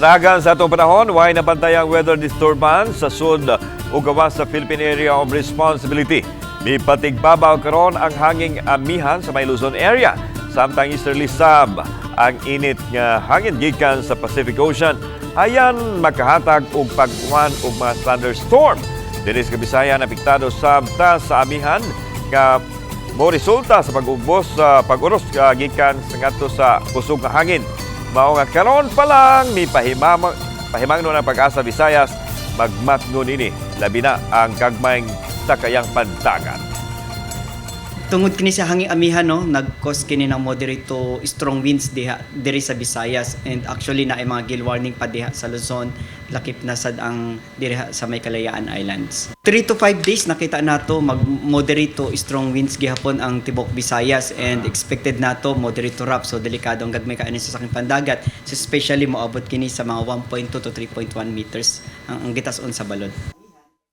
Kasaragan sa atong panahon, way nabantay ang weather disturbance sa sud ug gawas sa Philippine Area of Responsibility. Mipatigbabaw karon ang hanging amihan sa may Luzon area. Samtang easterly sab ang init nga hangin gikan sa Pacific Ocean. Ayan makahatag og pag-uwan og mga thunderstorm. Diri sa Kabisayan, apektado sab ta sa amihan nga mo resulta sa pag-ubos sa pag-uros gikan sa ngadto sa kusog nga hangin. Mao nga karon pa lang ni pahimangno ng PAGASA Visayas, magmatngon ini, labi na ang gagmayng sakayang pandagat. Tungod kini sa hangin amihan, no, nag-cause kini ng moderate to strong winds diha diri sa Visayas, and actually naay mga gale warning pa diha sa Luzon, lakip na sad ang diri sa may Kalayaan Islands. 3 to 5 days nakita nato mag moderate to strong winds gihapon ang tibok Visayas, and expected nato moderate to rough, so delikado ang gagmay kaani sa sakayang pandagat, so especially moabot kini sa mga 1.2 to 3.1 meters ang gitas-on sa balod.